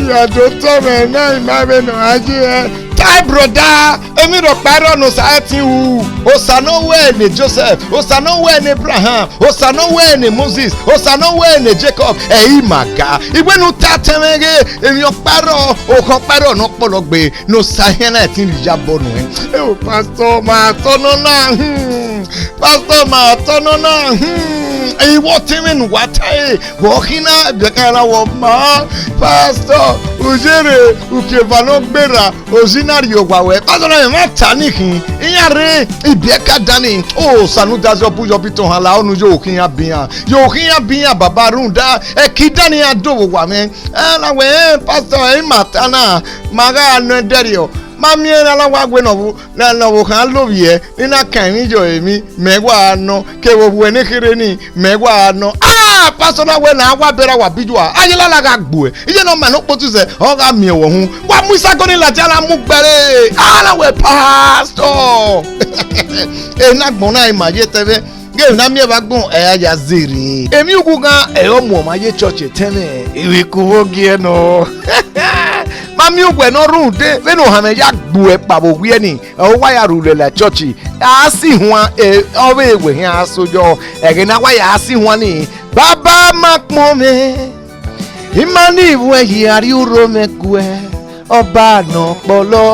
ya do ta ẹmwẹ na, I ma vbene ọ gha ye hẹ. Tae, brother, emwi rhọkpa i rrọọ ne Osa ẹtin ru. Osa ne ọ ru ẹre ne Joseph, Osa ne ọ ru ẹre ne Abraham, Osa ne ọ ru ẹre ne Moses, Osa ne ọ ru ẹre ne Jacob, ẹ i ma ga. I wẹ ne u ta ẹmwẹ ghe, emwi ọkpa i rrọọ, oghẹ ọkpa i rrọọ ne ọ kpọlọ gbe, ne Osa khian na ẹtin rhie iyabọ nuẹn. Eo, pastor, ma tọ nọ na, hmm, pastor, ma tọ nọ na, hmm, I wẹ ọtẹn mwẹ ne uwa tae. Vbe ọ khin na, ibiẹka na wẹ, ma, pastor, u ye rre, uki eva ne ọ gberra, ozi na rrie owa ruẹ. Pastor na, emwa ta ni khin, iran rre, ibiẹka dan ni, Osa ne u da zẹ ọ bu yọ bi tohan la, ọ ne u yo khian bian, yo khian bian baba, rhunmwuda ẹki dan ni iran do vbe owa mwẹ. Ẹ na wẹ, ẹ, pastor, ẹ i ma ta na, ma gha nọ ẹdẹrriọ, ma miẹn ne a na wa wẹ ne ọ vbo, ne, ne ọvbokhan lovbiẹ, ne I na kan emwi yọ emwi, mẹ wa nọ, kevbe ovbuẹ ne kherhe ni, mẹ wa nọ. Ah, pastor na wẹ ne a wa bẹrẹ wa bi yua, a ye lala gha gbuẹ. Iye ne ọ ma ne okpotu zẹ, ọ gha miẹn wẹ uhunmwu. Wa mu isago ni ladian na mu gbe ẹre. A na wẹ, pastor. Ena agbọn na i ma ye tẹvbe. Ghe emwi na miẹn vbe agbọn, ẹ ra ya zerriẹn. Emwi ughughan ẹre ọ mu ọmwa ye church etẹn mwẹ. Ivbi ikuvbo giẹ nọ. Ma miẹn uwẹ ne ọ rhunmwuda vbene ohanmwẹ ya gbuẹ kpao vbe owiẹ ni, ọ wa ya rhulẹ la church. A si huan, ẹ, ọ vbe wẹ hin a so yọ. Ẹghẹ ne a wa ya si huan ni, Baba ma kpọnmwẹ, I ma ni vbuẹ yi arriurho mwẹ guẹ. Ọba ne ọ kpọlọ.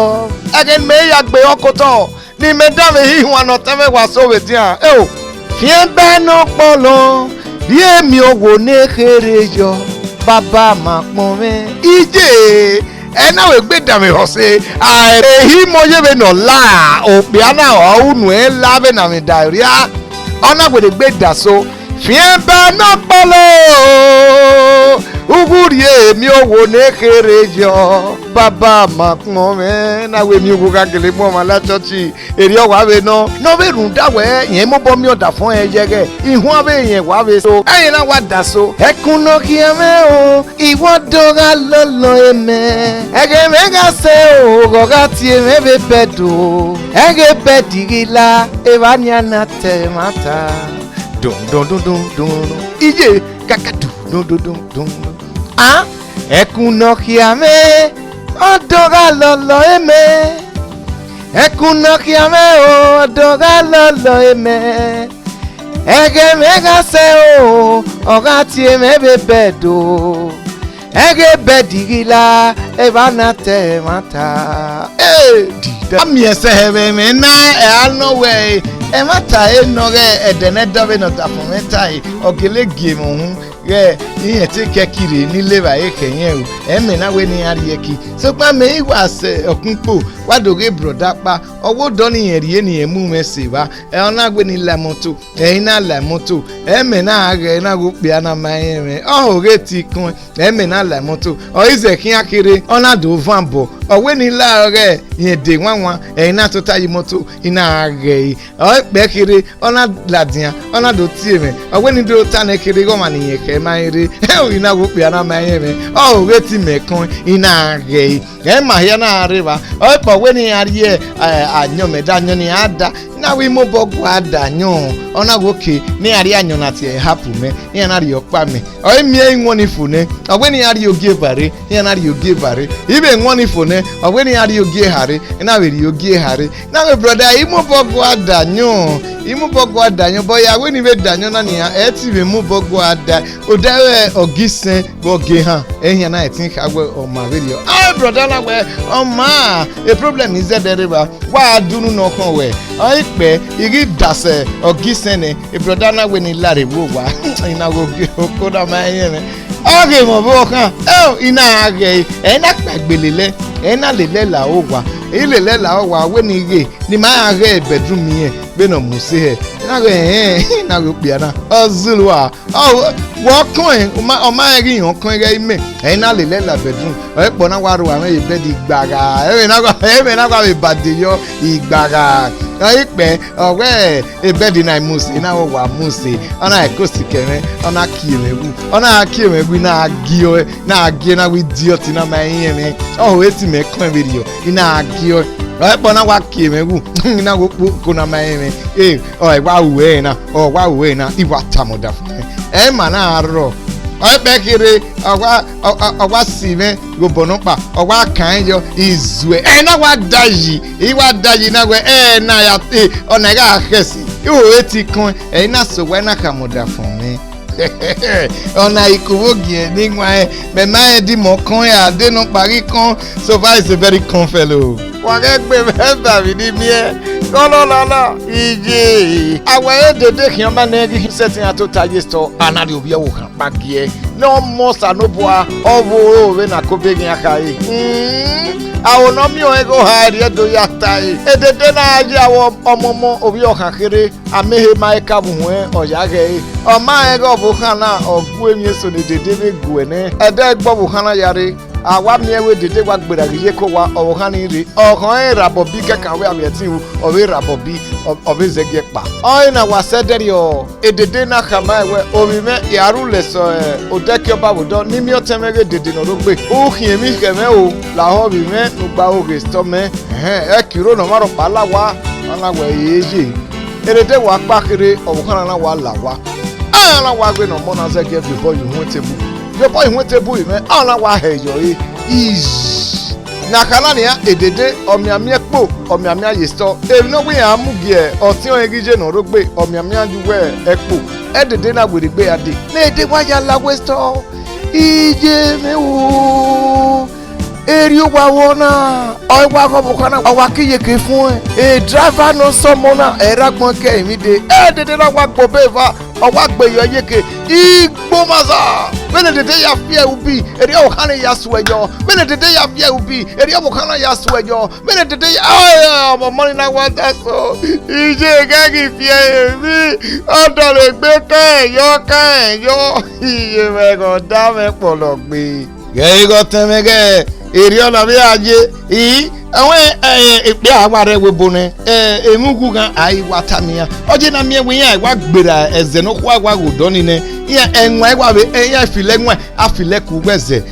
Ẹghẹ ne imẹ ya gbe ọkotọ, ne imẹ danmwehọ ihuan ne ọtẹn mwẹ wa so vbe edian. Eo, fian ẹba ne ọ kpọlọ, rhie miẹn owo ne kherhe yọ, baba ma kpọnmwẹ. Iye, ẹ na vbe gbe danmwehọ sẹ, a, ehi mọ ye vbene ọ la, okpia na ọ unu ẹn la vbene a mwẹ da rria, ọ na wẹ ne egbe da so. Fian ẹba ne ọ kpọlọ, ughurhie miẹn owo ne kherhe yọ, baba ma kpọnmwẹ. Na wẹ miẹn owo gha gele mu ọmwa la chọọchị. Erriọ wa vbe nọ, ne ọ vbe rhunmwuda wẹ rẹn mobọ miẹn ọdafẹn ẹre yẹghẹ, ihuan vbe rẹn wa vbe so, ẹre na wa da so. Ẹkun ne ọ khian mwẹ o, I wa do gha lọlọ emẹ. Ẹghẹ mwẹ gha sẹ o, ọ gha tie mwẹ vbe bed o. Ẹghẹ bed ghi la, evba nian na ta ẹmwata. Dun, dun, dun, dun, dun. Iye, kaka dun, dun, dun, dun, dun, dun. A, ẹkun ne ọ khian mwẹ, ọ do gha lọlọ emẹ. Ẹkun ne ọ khian mwẹ o, ọ do gha lọlọ emẹ. Ẹghẹ mwẹ gha sẹ o, ọ gha tie mwẹ vbe bed o. Ẹghẹ bed ghi la, evba na ta ẹmwata. Ẹ, dida. A miẹn sẹ hẹ vbe ẹmwẹ na, ẹ a nọ wẹ, ẹmwata ẹre nọ ghẹ ẹdẹ ne ẹdẹ vbene ọdafẹn mwẹ tae, ọ gele gie mwẹ uhunmwu ghẹ irẹn te kẹki rre ne I le evbare khẹ irẹn o, ẹmwẹ na wẹ ne iran rhie ẹki. Sokpan mẹ i wa sẹ ọkun kpo, wa do ghe brọda ọkpa, ọ wẹ odọ ne irẹn rhie ne irẹn mu mwẹ sẹ evba, ẹ, ọ na wẹ ne I la imọto, ẹ, I na la imọto, ẹmwẹ na ghẹ na ghe okpia na ma rẹn mwẹ, ọ ho ghe te ikọẹn. Ẹmwẹ na la imọto, ọ i zẹ khian kherhe, ọ na do van obọ, ọ wẹ ne I la ọghẹ rẹn de wanwan, ẹ, I na tota ye imọto, I na ghẹ ẹre. Ọ i kpẹ kherhe, ọ na ladian, ọ na do tie mwẹ, ọ wẹ ne I do ta nẹ kherhe ighẹ ọmwa ne irẹn khẹ ma rẹn rre, I na wẹ okpia na ma rẹn mwẹ, ọ ho ghe te imẹ kọẹn, I na ghẹ ẹre. Ẹ ma hia na rre evba, ọ i kpẹ ọ wẹ ne iran rhie, ẹ, ayọn mẹ da, ayọn ne iran da, I na wẹ I mobọ gua da ayọn, ọ na wẹ oke, ne iran rhie ayọn na tie ẹhapu mẹ, iran na rhie ọkpa mẹ. Ọ i miẹn iwọnni fo nẹ, ọ wẹ ne iran rhie ogie eva rre, iran na rhie ogie eva rre. I vbe wọnni fo nẹ, ọ wẹ ne iran rhie ogie eha rre, I na vbe rhie ogie eha rre. Na wẹ brọda, I mobọ gua da ayọn, I mobọ gua da ayọn, but ya wẹ ne I vbe da ayọn na nian, ẹ i te vbe mobọ gua da. Odẹ vbe ọ ghi sẹn vbe ọ ghi ehan, ẹhian na ẹtin kha wẹ ọ ma vberriọ. Ai, brọda na wẹ, ọ ma, e problem I zẹdẹ rre evba. Wa dunu ne ọ khọn wẹ, ọ i kpẹ, I ghi dasẹ ọ ghi sẹn nẹ, e brọda na wẹ ne I la rre vbe owa, I na ghe ogie oko na ma rẹn mwẹ. Ọ ghe mwẹ ọvbokhan, eo, I na ghẹ ẹre, ẹ i na kpaegbe lele ẹe, ẹ i na lele ẹe la owa, I lele ẹe la owa, wẹ ne I ghe, ne ima ra ghẹ bedroom irẹn vbene ọ mu use hẹ, I na ghe, ẹhẹn, I na ghe okpia na, ọ zẹ ua. Ọ, wẹ ọkọẹn, ọ ma, ọ ma rẹn ghi rẹn ọkọẹn ghẹ imẹ, ẹ i na lele ẹe la bedroom, ọ i kpọ na wa ro amwẹ ye bed igbagha, ẹmwẹ na gha, ẹmwẹ na gha vbe bade yọ igbagha. Ọ i kpẹ, ọ wẹ, e bed na i mu use, I na wẹ wa mu use, ọ na ẹko sikẹ mwẹ, ọ na kie mwẹ wu, ọ na kie mwẹ wu, I na gie ọe, na gie na wẹ idiot na ma rẹn mwẹ, ọ ho eti mẹ kọẹn vberriọ, I na gie ọe, ọ i kpọ na wa kie mwẹ wu, I na wẹ okpoko na ma rẹn mwẹ, e, ọ wa ru ẹre na, ọ wa ru ẹre na, I wa tama ọdafẹn. Ẹ ma na rrọọ. Ọ i kpẹ kherhe, ọ wa, ọ, ọ, ọ wa si mwẹ ghe obọ nọkpa, ọ wa kan yọ, I zuẹ. Ẹ na wa da yi, I wa da yi na wẹ, ẹ na ya te, ọ na gha khẹse. I ho eti kọẹn, ẹ i na sẹ owa, I na khama ọdafẹn mwẹ. Ọna ikuvbo giẹ ne I wan rẹn, mẹ ma rẹn di mẹ ọkọẹn a, de nọkpa ghi kọn, so far is a very con fellow. Wa ghẹ gbe mwẹ ba vbe ne I miẹn, kọlọ lala, iye. A wẹ re dede khian ma nẹ ghi sẹtin a tota ye sọ, a na rhie ovbi ọvbokhan kpa giẹ, ne ọ mọ Osanobua, ọ vbe oro vbene a ke obọ eghian khare. Hmm, aro ne ọ miẹn ọnrẹn ghe oha ẹre rhie do ya tae. Edede na ya ye avbe ọmọmọ ovbi ọvbokhan kherhe, a miẹn ehe ma i ka vbe uhunmwu ẹre, ọ ya ghẹ ẹre. Ọ ma rẹn ghe ọvbokhan na, ọ gu emwi eso ne edede vbe guẹ nẹ. Ẹdẹ gbe ọvbokhan na ya rre, a wa miẹn wẹ edede wa gberra ghi ye ke owa, ọvbokhan ni rre, ọ khọn ẹre rre abọbi kẹkan vbe a vbe ẹtin ru, ọ vbe rre abọbi, ọ, ọ vbe zẹgiẹ kpa. Ọre na wa sẹ ẹdẹrriọ, edede na khama ẹn wẹ, ovbi mwẹ, I a rhulẹ sẹ odẹ ke ọba vbe odọ, ne I miẹn ọtẹn mwẹ ghe edede ne ọ rre ogbe. U khian emwi khẹ mwẹ o, lahọ ovbi mwẹ ne u gbe aro ghe esitọ mẹ. Ẹhẹn, ẹki ro ne ọmwa rhọkpa la owa, ọ na wẹ, eye. Edede wa kpa kherhe, ọvbokhan na na wa la owa. A na wa wẹ ne ọmọ na zẹgiẹ viọ obọ ye uhunmwu etebu. Viọ obọ ye uhunmwu etebu, ovbi mwẹ, a na wa hẹ yọ ẹre. Ish! Ne a kha na nian, edede, ọ mianmian ẹkpo, ọ mianmian ye esitọ. Emwi ne ọ wẹ iran mu gie ọtiọnrẹn ghi ye ne ọ rre ogbe, ọ mianmian ye uwu ẹkpo. Edede na werriegbe ya dee. Ne edede wa ya la owa esitọ. Iye mwẹ o. Erriọ owa vbọ na, ọ i wa ghe ọvbokhan na, ọ wa ke iyeke fuẹn. E driver ne ọ sẹ ọmọ na, ẹ i rre agbọn ke ẹrinmwi dee. Ẹ dede na wa gbe obọ eva, ọ wa gbe yọ iyeke. Igbomaza! Vbene dede ya fi ẹre ubi, erriọ ọvbokhan na ya suẹ yọ. Vbene dede ya fi ẹre ubi, erriọ ọvbokhan na ya suẹ yọ. Vbene dede ya, ọmọ ọmọ ni na wa da so. Iye ghẹ ghi fi ẹre emwi, ọ dọlegbe kan yọ, kan yọ. Iye mwẹ ghe ọda mwẹ kpọlọ gbe. Ghẹ ghe ọtẹn mwẹ ghẹ, erriọ na vbe a ye, i, ẹwẹn, ẹ, ekpia a wa rre ẹvbo ebo nẹ, ẹ, emwi ughughan a i wa tama iran. Ọ ye na miẹn wẹ iran wa gberra ẹzẹ nọkhua wa ghe odọ ni nẹ, iran ẹwaẹn wa vbe, ẹ, iran filẹ ẹwaẹn, a filẹ ku uwu ẹzẹ.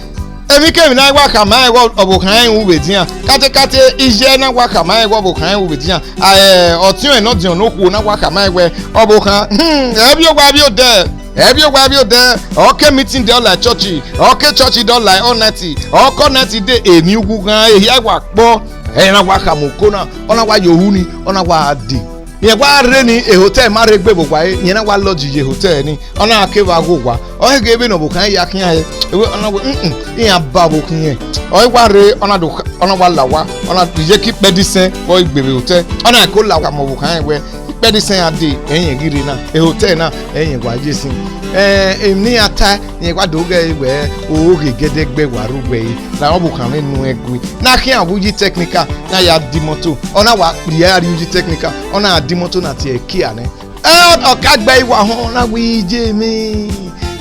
Emwikemwi na wa khama rẹn wẹ ọvbokhan rẹn ru vbe edian, katekate iye na wa khama rẹn wẹ ọvbokhan rẹn ru vbe edian, a, ẹ, ọtiọnrẹn ne ọdiọn ne okhuo na wa khama rẹn wẹ ọvbokhan, hmm, ẹ vbiẹ owa vbiẹ odẹ. Ẹ vbiẹ owa vbiẹ odẹ, ọ ke meeting de ọ la church, ọ ke church de ọ la all night, ọ ke all night de emwi ughughan ehia wa kpọ, ẹ na wa khama oko na, ọ na wa ye ohu ni, ọ na wa dee. Rẹn wa rre ni, e hotel ma rre egbe vbe owa ẹre, rẹn na wa lodge ye hotel ni, ọ na kevbe a ghe owa, ọ he ghe vbene ọvbokhan ya khian hẹ, ọ na wẹ, "Mm-mm, iran ba vbe okhiẹn." Ọ i wa rre, ọ na do kha-, ọ na wa la owa, ọ na iyeke ikpẹdisẹn vbe ọ i gbe vbe hotel, ọ na ko la owa ma ọvbokhan rẹn wẹ, ikpẹdisẹn iran dee, ẹi rẹn ghi rre na, e hotel na, ẹi rẹn wa ye sin. Ẹ, emwi ne iran ta, rẹn wa do ghẹ wẹ, oghe gẹdẹgbẹ wa rre uwẹ ẹre, na ọvbokhan mwẹ nu ẹn gui. Na khian vbe uyi technical, na ya di imọto, ọ na wa kpia ya rrie uyi technical, ọ na di imọto na tie ẹkia nẹ. Ẹ, ọ ka gbe ẹre wa họn, na wẹ iye mwẹ.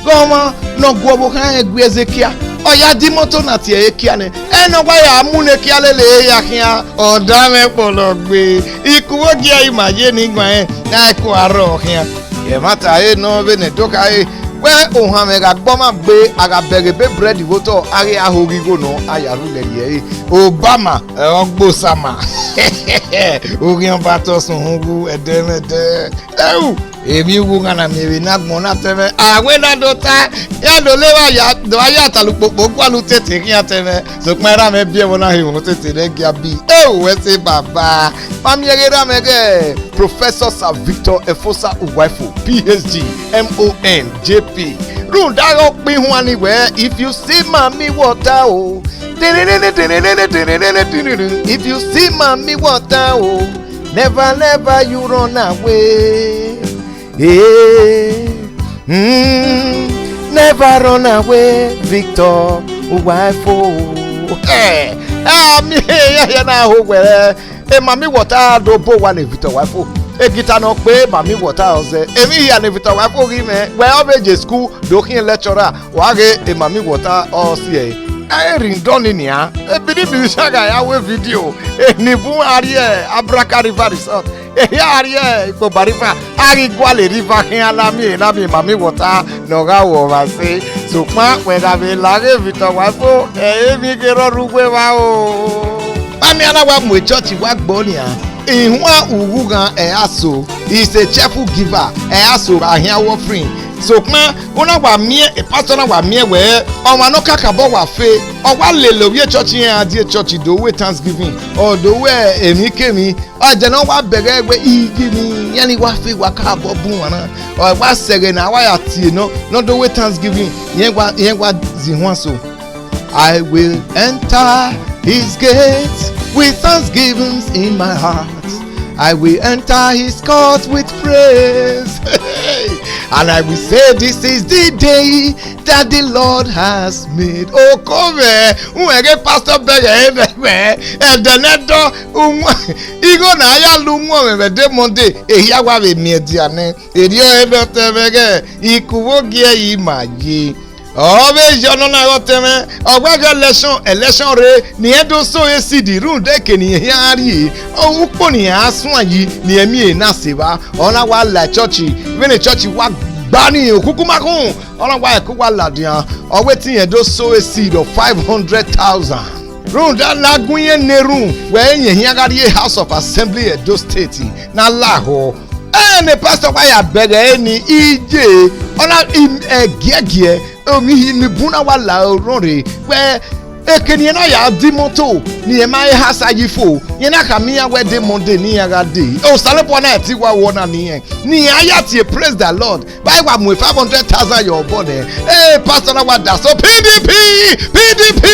Ghe ọmwa ne ọ gu ọvbokhan rẹn gui ẹzẹkia, ọ ya di imọto na tie ẹre ẹkia nẹ. Ẹ ne ọ wa ya mu ne ẹkia lele ẹre ya khian, ọda mwẹ kpọlọ gbe. Ikuvbo gie ima ye ne ima rẹn, na ẹko a rrọọ khian. Ẹmwata ẹre nọ vbene do khare, wẹ ohanmwẹ gha gbe ọmwa gbe, a gha bẹghe ebe brẹd vbe otọ, a ghi a ho ghe igho nọ, a ya rhulẹ rrie ẹre. Obama, ẹ, ọ gbe Osama. Oghian ọba tọ sẹ uhunmwu, ẹdẹ mwẹ ẹdẹ. Ẹu, emwi uwu gha na miẹn vbe ne agbọn na tẹmwẹ, a wẹ na do ta, ya do le vba ya, do a ya talu kpokpo gualọ utete khian tẹmwẹ. Sokpan erha mwẹ biẹ vbọ na he uhunmwu otete nẹ gia bi. Ẹu, wẹ sẹ baba. Ma miẹn ghe erha mwẹ ghẹ Professor Sir Victor Efosa Uwaifo, P H D, M O N, J P. Rhunmwuda ọkpa ihuan ni wẹ, if you see Mami Water o, if you see Mami Water o, never, never you run away. Hey, mm, never run away, Victor Uwaifo. Eh, ami, ya, ya na ho wẹ. E Mami Water do bo owa ne Victor Uwaifo. E guitar ne ọ kpe Mami Water ọ zẹ. Emwi hia ne Victor Uwaifo ghi mwẹ, wẹ ọ vbe ye school, do khian lecturer, wa ghe e Mami Water ọ si ẹre. Ẹ i rhie dọ ni nian. Ebiribi shagha ya wẹ video. Eni bun a rrie Abraka River Resort. Ehia a rrie Ikpogba River. A ghi gualọ River khian na miẹn, na miẹn Mami Water ne ọ gha ru ọmwa ẹse. Sokpan wẹ gha vbe la ghe Victor Uwaifo, ẹ i re emwi ghe rrọọ rre uwu evba o. Amia na wa mu church wa gbọ nian, ihuan ughughan ẹ i ra so, is a cheerful giver, ẹ i ra so vbe a hian offering. Sokpan, u na wa miẹn, pastor na wa miẹn wẹ, ọmwa ne ọ kakabọ wa fe, ọ wa lele ovbi church iran die church do wẹ thanksgiving, ọ do wẹ emwikemwi, ọ dẹ ne ọ wa bẹghe wẹ iye mwẹ, iran ni wa fe wa kakabọ bun wan na, ọ wa sẹ ẹghẹ ne a wa ya tie nọ, ne ọ do wẹ thanksgiving, irẹn wa, irẹn wa zẹ ihuan so. I will enter his gates with thanksgivings in my heart. I will enter his courts with praise. And I will say, "This is the day that the Lord has made." Oko mwẹ, u ẹghe pastor bẹghe ẹre vbe ẹdẹ ne dọ, igho na ya lu uwọnmwẹ vbe de Monday, ehia wa vbe miẹn dia nẹ. Erriọ ẹdẹ ọtẹn mwẹ ghẹ, ikuvbo gie ima ye. Ọ vbe ye ọnọna ọtẹn mwẹ, ọ wa ghe election, election rre, ne irẹn do so A C D rhunmwuda eke ne irẹn khian rrie, ukpo ne iran suẹn yi, ne irẹn miẹn na sẹ evba, ọ na wa la church, vbene church wa gba ni okuku ma khun, ọ na wa ẹko wa ladian, ọ wẹ te irẹn do so A C D of five hundred thousand. Rhunmwuda ne a gu irẹn ne erhunmwu, wẹ irẹn khian gha rrie House of Assembly Edo State, ne a lahọ. Ẹ ne pastor wa ya bẹghe ẹre ni, iye, ọ na, i, ẹgiẹgiẹ, emwi hi ni bun na wa la orọn rre, wẹ, Eke ne irẹn na ya di moto, ne irẹn ma he ha sa yi fo, irẹn na khama iran wẹ de Monday ne iran gha dee. Osanobua na ti wa wọ na ne irẹn, ne iran ya tie Praise the Lord. Vbe a wa mu five hundred thousand ye obọ nẹ, e pastor na wa da so, P D P, P D P,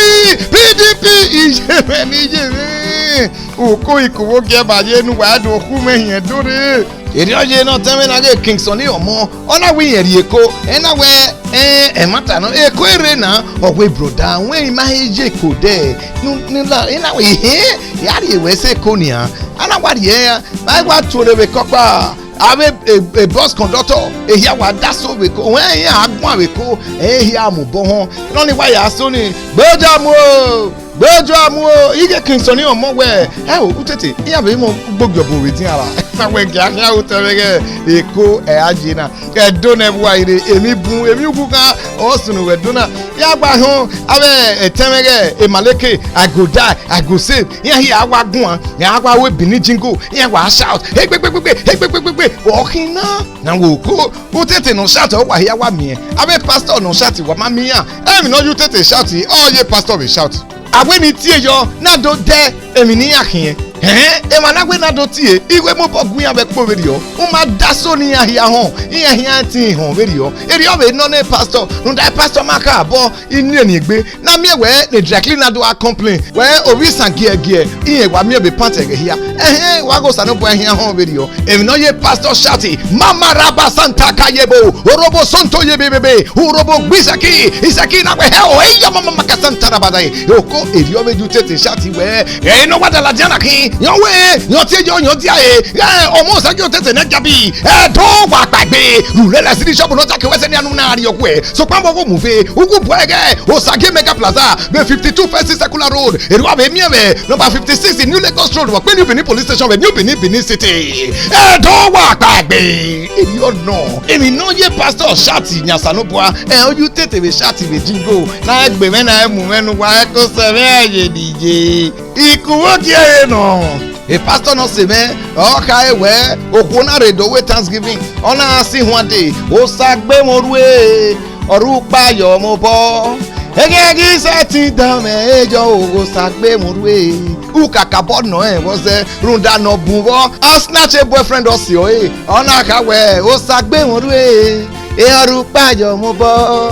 P D P, iye mwẹ ne iye mwẹ. Uko ikuvbo gie ba ye ne uwa do khu mwẹ hiẹn do rre. Erriọ ye ne ọtẹn mwẹ na ghe King Sunny Ọmọ, ọ na wẹ irẹn rhie Eko, ẹ na wẹ, ẹn, ẹmwata nọ, Eko i rre na, ọ wẹ brother, wẹ I ma he ye Eko dẹ, nu, nu la, ẹ na wẹ, ehẹn, ya rhie wẹ sẹ Eko nian, a na wa rhie, a wa tuorre vbe eke ọkpa. Avbe e, e bus conductor ehia wa da so vbe eko, wẹ iran a guan vbe eko, ehia mu obọ họn. Nọ ni wa ya so ni, gbe oja mu o, gbe oja mu o. Ighẹ King Sunny Ọmọ wẹ, ẹ o, utete, iran vbe mọ ugbogie ọbo vbe edian ra. Na wẹ gia khian otọ vbe ghẹ eko ẹ a ye na. Ẹdo nẹ vbe uwa ire, emwi bun, emwi ughughan, ọ sunu vbe Ẹdo na. Ya gba họn, avbe ẹtẹn mwẹ ghẹ Emaleke, I go die, I go save. Iran hia wa guan, iran wa ru Benin jingo, iran wa shout, egbegbegbe, egbegbegbe, ọ khin na. Na wo ko, utete nọ shout, ọ wa hia wa miẹn. Avbe pastor nọ shout, wa ma miẹn iran. Emwi ne ọ ye utete shout, ọ ye pastor vbe shout. A wẹ ne I tie yọ, na do dẹ emwi ne iran khiẹn. Ẹn, emwa na wẹ na do tie, I wẹ mobọ gu iran vbe ẹkpo vberriọ. U ma da so ne iran hia họn, iran khian ẹtin họn vberriọ. Erriọ vbe nọ ne pastor, rhunmwuda pastor ma kha obọ, I miẹn eni egbe. Na miẹn wẹ ne dry cleaner do a complain, wẹ ovbi isan giẹgiẹ, irẹn wa miẹn vbe pant ẹghẹ hia. Ẹhẹn, wa ghe Osanobua khian họn vberriọ. Emwi ne ọ ye pastor shout, Mama Raba Santa Kayebo, Orobo Sonto Yebebebe, Urobo gbe Isaki, Isaki na wẹ hẹ o, eya mama maka Santa Rabada. Oko erriọ vbe ye utete shout wẹ, ẹ ne ọ wa da ladian na khin, yọn wẹ, yọn tie yọ, yọn dia e, ẹ, ọmọ Isaki otete ne jabi, ẹ do wa kpaegbe, rulẹ la siri shop nọ ta ke wẹ sẹ ne anu na rrie ọkhuẹ. Sokpan vbe ọghe mu vbe, ugu bu ẹghẹ, Osagie Mega Plaza, vbe fifty two First Circular Road, erriọ vbe miẹn vbe number fifty six New Lagos Road, vbe ọkpẹn New Benin Police Station, vbe New Benin, Benin City. Ẹdọ wa kpaegbe, erriọ nọ. Emwi ne ọ ye pastor shout yan Osanobua, ẹ, ọ ye utete vbe shout vbe jingo, na gbe mwẹ na mu mwẹ ne uwa, ẹ ko sẹ mwẹ ye ni ye. Ikuvbo gie ẹre nọ. E pastor nọ sẹ mwẹ, ọ khare wẹ, okhuo na rre do wẹ Thanksgiving, ọ na si huan dee, Osa gbe mwẹ orhu e, ọ rre ukpa yọ mwẹ obọ. Eghian ghi sẹtin dan mwẹ, e yọ o, Osa gbe mwẹ orhu e. Ukakabọ nọ rẹn vbọ zẹ, rhunmwuda ne ọ bun vbọ, ọ snatch e boyfriend ọ si ọre, ọ na kha wẹ, Osa gbe mwẹ orhu e, e ọ rre ukpa yọ mwẹ obọ.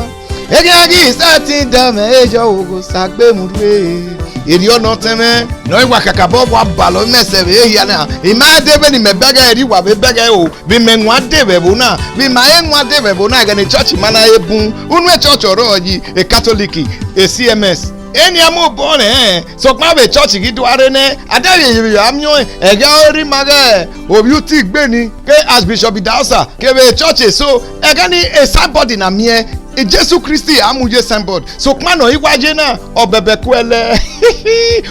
Eghian ghi sẹtin dan mwẹ, e yọ o, Osa gbe mwẹ orhu e. Erriọ ne ọtẹn mwẹ, ne ọ i wa kakabọ wa balọ imẹ sẹ vbe ehia na, I ma de vbene imẹ bẹghe, erriọ uwa vbe bẹghe o, vbe imẹ wan de vbe ẹvbo na, vbe ima he wan de vbe ẹvbo na, ẹghẹ ne church ma na he bun, unu e church ọrọre yi, e Catholic, e C M S. Eni a mu obọ rẹn, sokpan vbe church ghi do a rre nẹ, a da vbe yevbe ya miẹn ọẹn, ẹghẹ ọre ima ghẹ ovbi uti igbe ni, ke Archbishop Idahosa, kevbe church eso, ẹghẹ ni e signboard na miẹn, Jesu Kristi a mu ye signboard, sokpan ne ọ i wa ye na, ọ bẹbẹ kuẹlẹ.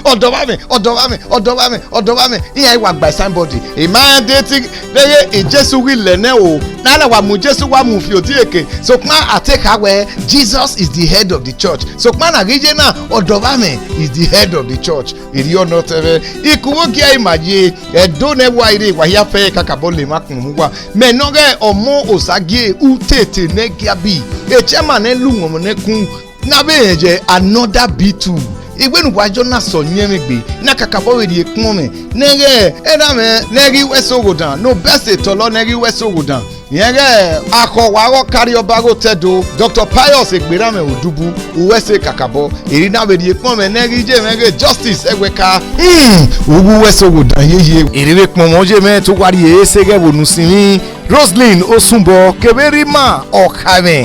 Ọdọ vbe amwẹ, ọdọ vbe amwẹ, ọdọ vbe amwẹ, ọdọ vbe amwẹ, iran i wa gba signboard. I ma rẹn de ti deghẹ Jesu ghi lẹ nẹ o, na na wa mu Jesu wa mu fi odieke, sokpan a te kha wẹ, Jesus is the head of the church. Sokpan na ghi ye na, ọdọ vbe amwẹ is the head of the church. Erriọ ne ọtẹn mwẹ, ikuvbo gie ima ye, Ẹdo ne wa i rre, wa hia fẹ kakabọ le emwa kun mu uwa. Mẹ ne ọ ghẹ ọmọ Osagie utete ne giabi, e chairman ne lu wọn nẹ kun, na vbe rẹn ye another B two. Iwẹ ne uwa yọ na sẹ ọyẹnmwẹ egbe, na kakabọ vbe rhie ekpọnmwẹ, ne ghẹ erha mwẹ ne ghi wẹ sẹ oghodan, ne obẹ sẹ tọlọ ne ghi wẹ sẹ oghodan. Rẹn ghẹ akhọ wa ghe Ọkariọba ghe otẹdo, Doctor Pius Egberamwẹ Odubu, uwẹ sẹ kakabọ, erha na vbe rhie ekpọnmwẹ ne ghi ye mwẹ ghe Justice Ẹwẹka, hmm, uwu wẹ sẹ oghodan yeye. Erha vbe ekpọnmwẹ ọ ye mwẹ te uwa rhie ẹre sẹ ghẹ vbe unu sinmwi, Roselyn Osunbọ, kevbe erha ima ọkhaemwẹ,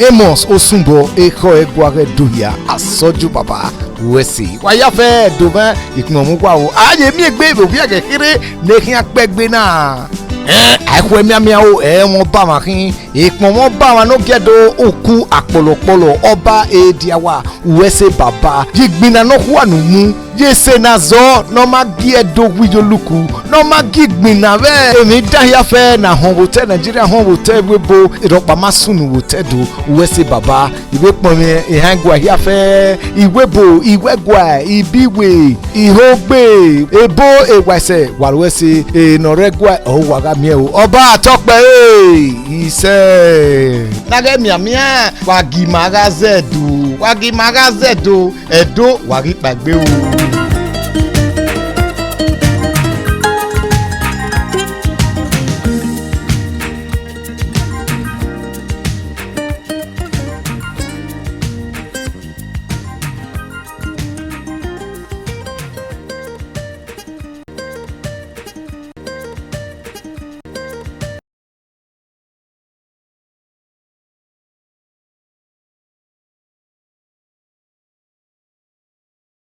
Amos Osunbọ, ekhọe ẹguaghẹ do hia, asọju baba, uwẹ sẹ. Wa ya fẹ do mwẹ ikpọnmwẹ uwa o. A ye miẹn egbe vbe ovbi ẹghẹ kherhe ne khian kpẹgbe na. Ẹn, a i khu ẹmianmian o, ẹ i mwẹ ọba mwa khin. Ekpọnmwẹ ọba mwa ne ọ giẹ do uku akpọlọkpọlọ, ọba Ediawa, uwẹ sẹ baba. Ye igbinna ne ọ khua ne u mu. Ye ese ne a zọ ne ọ ma gie Ẹdo wi ye oluku, ne ọ ma gie igbinna vbe emwi dan hia fẹ ne a họn vbe otọ Nigeria, họn vbe otọ iwebo, rhọkpa ma sunu vbe otọ Ẹdo, uwẹ sẹ baba. Ivbi ekpọnmwẹ ehan ẹguae hia fẹ, iwebo, iwẹguae, ibiwe, ihogbe, ebo, ewaisẹ, wa ru ẹse, e ne ọ rre ẹguae, ọ wa gha miẹn o. Ọba tọkpẹ re, isẹ. Na ghẹ mianmian, wa gie ima gha zẹ Ẹdo. Wa ghi ma gha zẹ Ẹdo, Ẹdo wa ghi kpaegbe o.